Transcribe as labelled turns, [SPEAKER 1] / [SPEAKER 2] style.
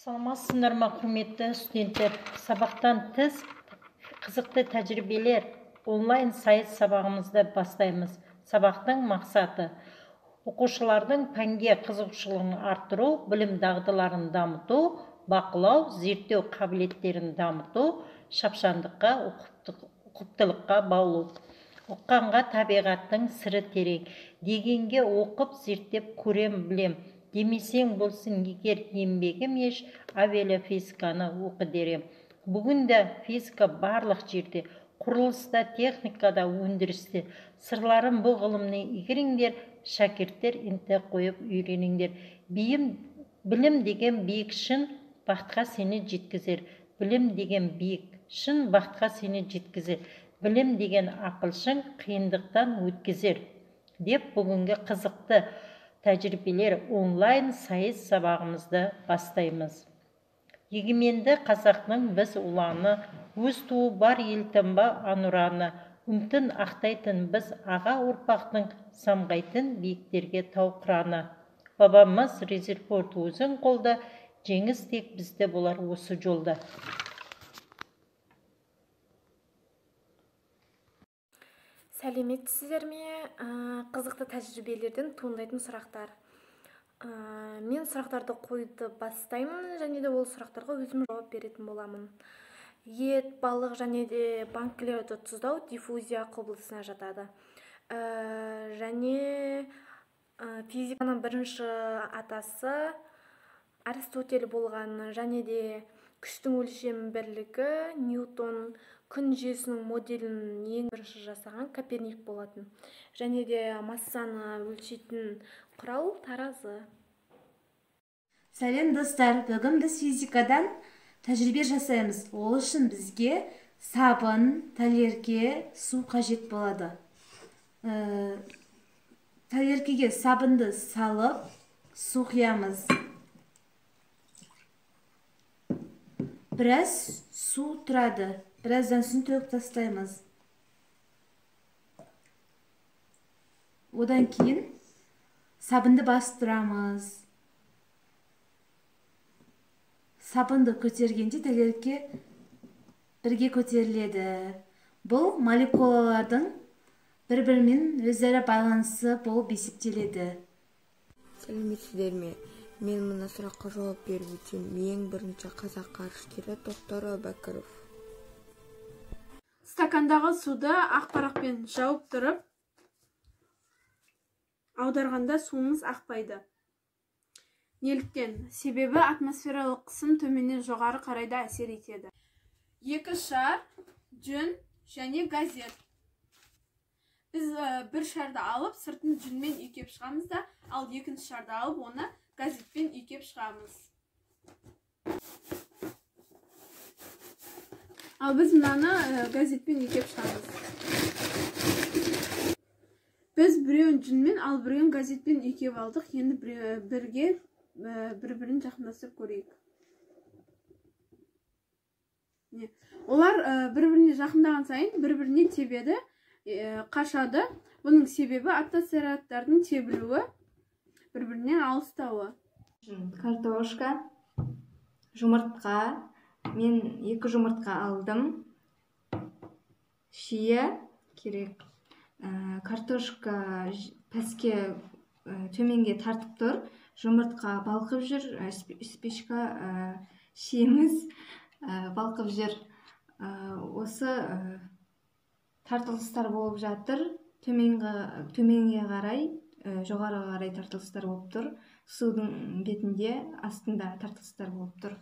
[SPEAKER 1] Саламатсыздар ма, құрметті студенттер! Сабақтан тыс қызықты тәжірибелер онлайн сайыс сабағымызды бастаймыз. Сабақтың мақсаты: оқушылардың пәнге қызығушылығын арттыру, білім дағдыларын дамыту, бақылау, зерттеу қабілеттерін дамыту, шапшаңдыққа, ұқыптылыққа баулу. Ұққанға табиғаттың сыры терең дегенге оқып, зерттеп көрем, білем демесең болсын егер еңбегім еш, әуелі физиканы оқы дер. Бүгінде физика барлық жерде: құрылыста, техникада, өндірісте. Сырларын бұл ғылымның игеріңдер, шәкірттер, ынта қойып үйреніңдер. Білім деген биік шын, бақытқа сені жеткізер. Білім деген биік шын, бақытқа сені жеткізер. Білім деген ақылшың, қиындықтан өткізер деп бүгінгі қызықты тәжірибелер онлайн сайыс сабағымызды бастаймыз. Егеменді қазақтың біз ұланы, өз туы бар елтаңба, әнұраны. Үмітін ақтайтын біз аға ұрпақтың, самғайтын биіктерге тау қыраны. Бабамыз Резерфорд өзің қолда, жеңіс тек бізде болар осы жолда.
[SPEAKER 2] Сәлеметсіздер ме? Қызықты тәжірибелерден туындайтын сұрақтар. Мен сұрақтарды қоюды бастаймын және де ол сұрақтарға өзім жауап беретін боламын. Ет, балық және де банкілерді тұздау диффузия құбылысына жатады. Және физиканың бірінші атасы Аристотель болған, және де күштің өлшем бірлігі Ньютон, күн жүйесінің моделін ең бірінші жасаған Коперник болатын. Және де массаны өлшейтін құрал таразы.
[SPEAKER 3] Сәлем, достар! Бүгін біз физикадан тәжірибе жасаймыз. Ол үшін бізге сабын, тәлерке, су қажет болады. Тәлеркеге сабынды салып, су құямыз. Біраз су тұрады. Біраздан соң төгіп тастаймыз. Одан кейін сабынды басып тұрамыз. Сабынды көтергенде тәлерке бірге көтеріледі. Бұл молекулалардың бір-бірімен өзара байланысы болып есептеледі.
[SPEAKER 4] Сәлеметсіздер ме? Мен мына сұраққа жауап беріп өтсем. Ең бірінші қазақ ғарышкері Тоқтар Әубәкіров.
[SPEAKER 5] Стакандағы суды ақ парақпен жауып тұрып аударғанда суымыз ақпайды. Неліктен? Себебі атмосфералық қысым төменнен жоғары қарай да әсер етеді. Екі шар, жүн және газет. Біз бір шарды алып, сыртын жүнмен үйкеп шығамыз да, ал екінші шарды алып, оны газетпен үйкеп шығамыз. Ал біз мынаны газетпен үйкеп шығамыз. Біз біреуін жүнмен, ал біреуін газетпен үйкеп алдық. Енді бірге бір-бірін жақындастырып көрейік. Олар бір-біріне жақындаған сайын бір-біріне тебеді, қашады. Бұның себебі атмосфераттардың тебілуі, бір-бірінен алыстауы.
[SPEAKER 6] Картошка, жұмыртқа. Мен екі жұмыртқа алдым. Шие керек. Картошка пәске, төменге тартып тұр. Жұмыртқа балқып жүр, спичка, шиеміз балқып жүр. Осы тартылыстар болып жатыр. Төменге қарай, жоғарыға қарай тартылыстар болып тұр. Судың бетінде, астында тартылыстар болып тұр.